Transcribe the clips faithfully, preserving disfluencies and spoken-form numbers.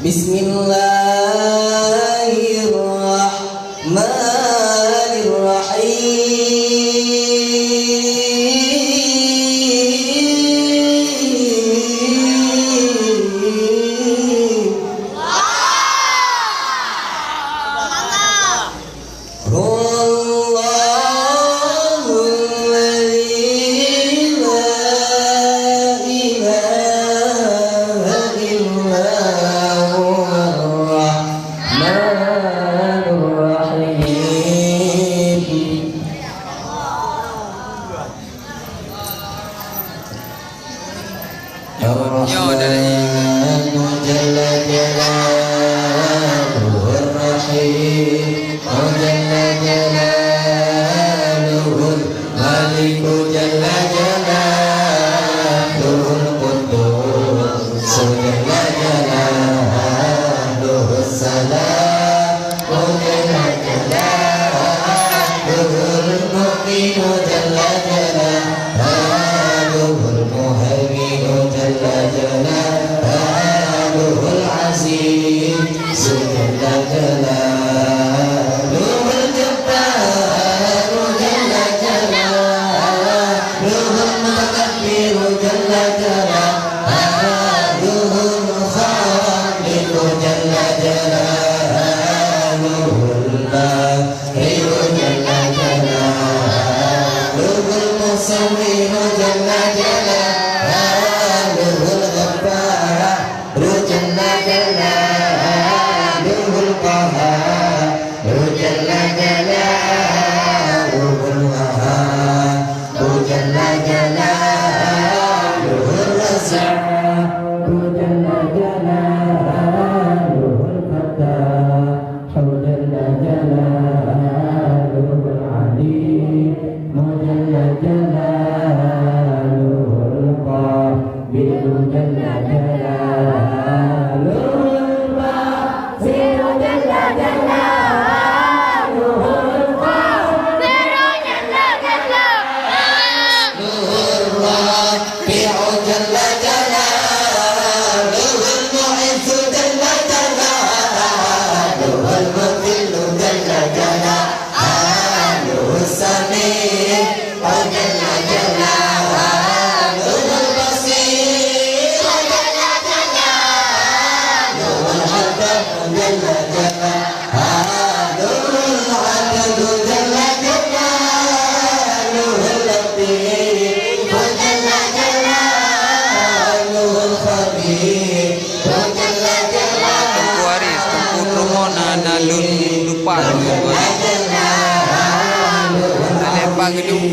Bismillahirrahmanirrahim. هو الله الذي لا إله إلا هو الرحمن الرحيم. الرحمن جل جلاله، الرحيم جل جلاله، الملك جل جلاله، القدوس جل جلاله، السلام جل جلاله، المؤمن جل جلاله، المهيمن جل جلاله، العزيز جل جلاله، الجبار جل جلاله، المتكبر جل جلاله، الخالق جل جلاله، البارئ جل جلاله، المصور جل جلاله، الغفار جل جلاله، القهار جل جلاله، الوهاب جل جلاله، الرزاق جل جلاله، الفتاح جل جلاله، العليم جل جلاله، القابض جل جلاله، الباسط جل جلاله، القاهر جل جلاله، الرافع جل جلاله، المعز جل جلاله، المذل جل جلاله، السميع جل جلاله، البصير جل جلاله، الحكم جل جلاله، العدل جل جلاله، اللطيف جل جلاله، الخبير جل جلاله. Teungku Aris, Teungku Trumon na, na lôn lupa. Ada apa gedung?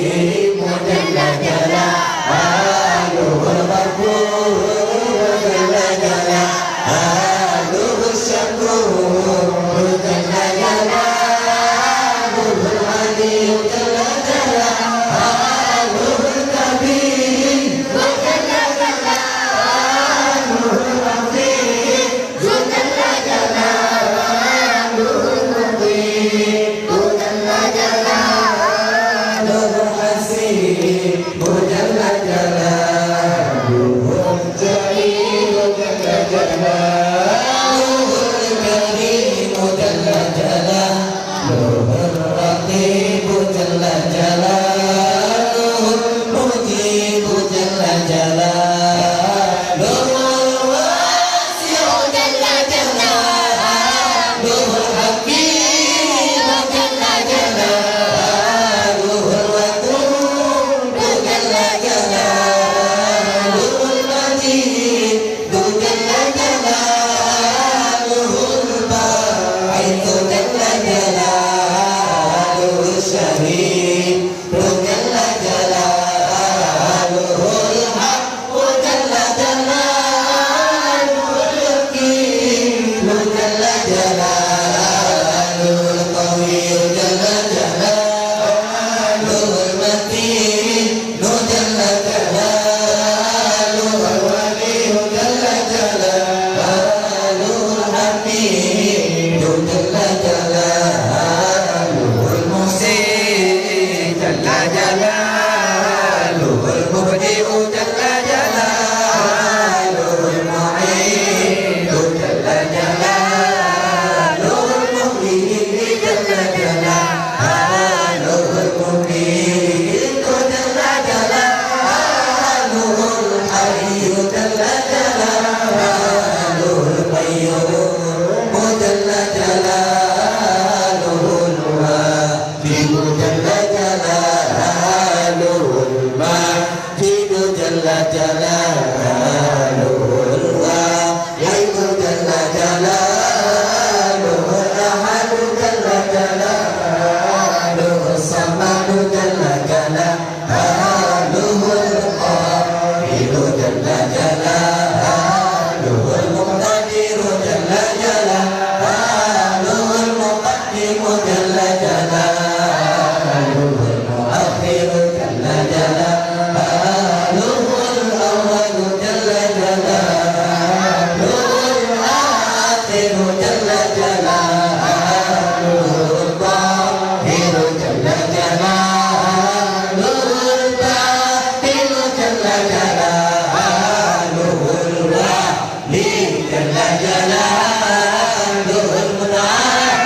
جلاله المتعال،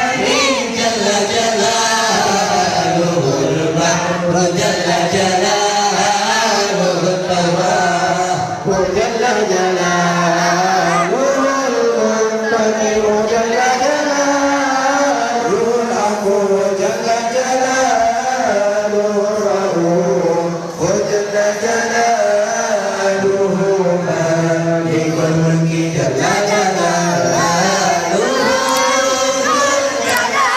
جل جلاله البحر، جل جلاله التواب، جل جلاله المنتقم، جل جلاله العفو، جل جلاله الرؤوف، جل جلاله مالك الملك، جل جلاله ذو الجلال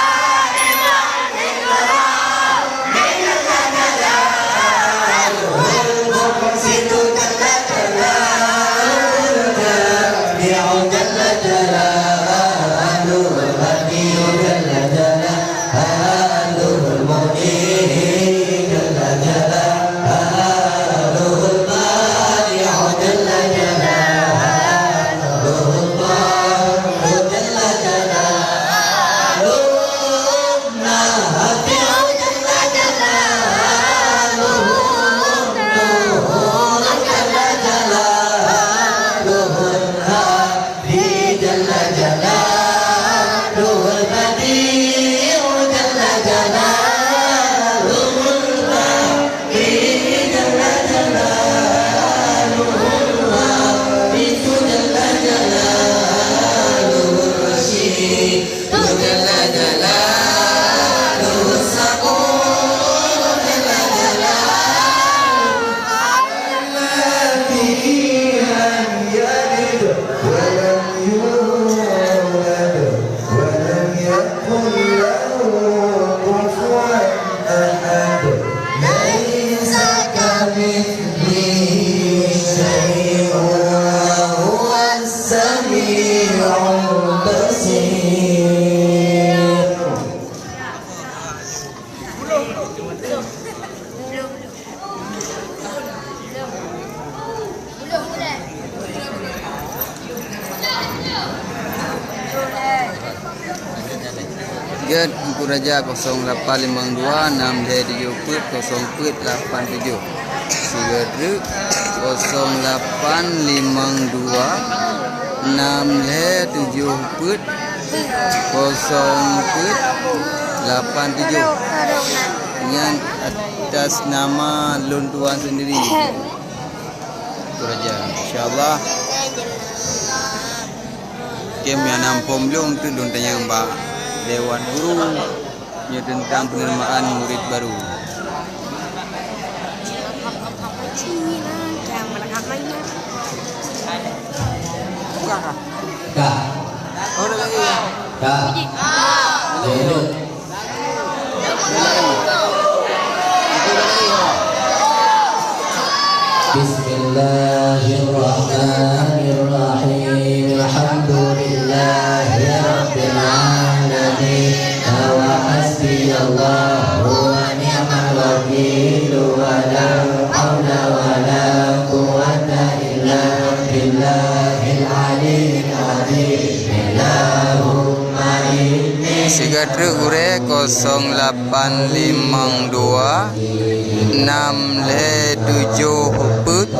والإكرام، جل جلاله المقسط، جل جلاله الجامع، جل جلاله البديع، جل جلاله المغني، جل جلاله البارئ، جل جلاله الضار، جل جلاله النافع، جل جلاله النور، جل جلاله الهادي، جل جلاله البديع، جل جلاله الباقي، جل جلاله الوارث، جل جلاله الرشيد، جل جلاله الصبور، جل جلاله الذي لم يلد ولم يولد ولم يكن له كفوا أحد. ليس كمثله شيء وهو السميع البصير. Gét Teungku Raja, kosong lapan limong dua enam lhèe tujoh peuet kosong peuet lapan tujoh. Sigoe treuk, kosong lapan limong dua enam lhèe tujoh peuet kosong peuet lapan tujoh. Nyan atas nama lôn tuan sendiri. Teungku Raja, insya Allah. Kem nyang na phôn lôn teuk lôn tanyong bak dewan guru. Nyoe teuntang peunerimaan murit baru. Ka. Ka. Jadi, بسم الله الرحمن الرحيم. الحمد لله رب العالمين. وحسبي الله ونعم الوكيل. ولا حول ولا قوة إلا بالله العلي العظيم. اللهم إني Sigoe treuk gurèe, kosong lapan limong dua enam lhèe tujoh peuet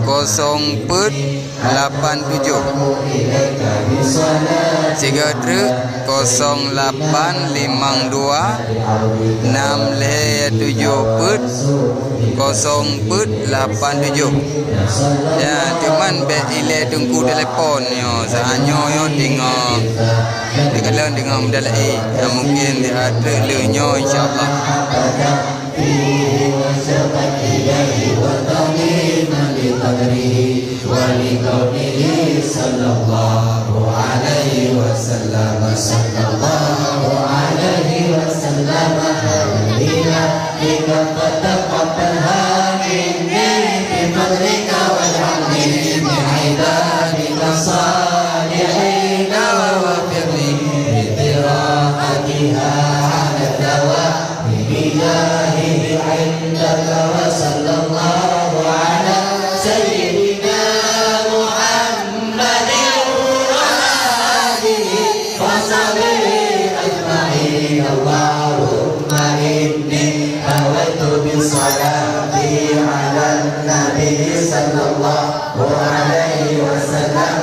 kosong peuet lapan tujoh. Sigoe treuk, kosong lapan limong dua enam lhèe tujoh peuet kosong peuet lapan tujoh. Ya, cuman bèk ilèe teungku telepon nyoe, saat nyoe nyoe teungoh, dikalon teungoh meudalai. Ya, mungkin di ateueh lheueh nyoe, insya Allah. ولقوله صلى الله عليه وسلم، صلى الله عليه وسلم. هذه لك فتقبلها مني بفضلك واجعلني من عبادك الصالحين واغفر لي بقراءتها على الدوام بجاهه عندك. وصلى الله على سيدنا محمد وآله وصحبه أجمعين. اللهم إني نويت بصلاتي على النبي صلى الله عليه وسلم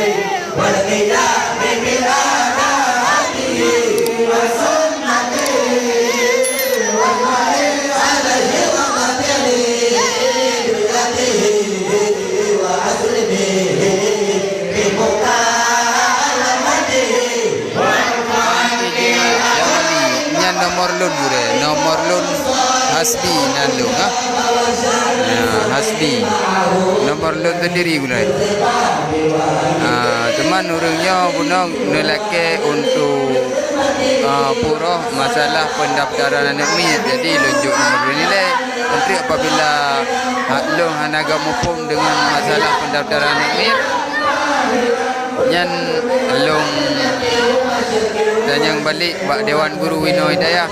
والقيام بآدابه وسنته وما عليه وقتله وأسلمه بمكالمته. Nyan nomor lôn gurèe, nomor lôn Hasbi nan lôn, ha? Ya, Hasbi. Nomor lôn sendiri gurèe. Ah, teuma ureueng nyoe bunoe neulakèe untuk, ah, puroh masalah pendaftaran aneuk miet. Jadi lôn jok nomor lôn ilèe. Nanti apabila hak lôn hana gamuphom dengan masalah pendaftaran aneuk miet, nyan lôn tanyong balik bak Dewan Guru Inoe Hidayah.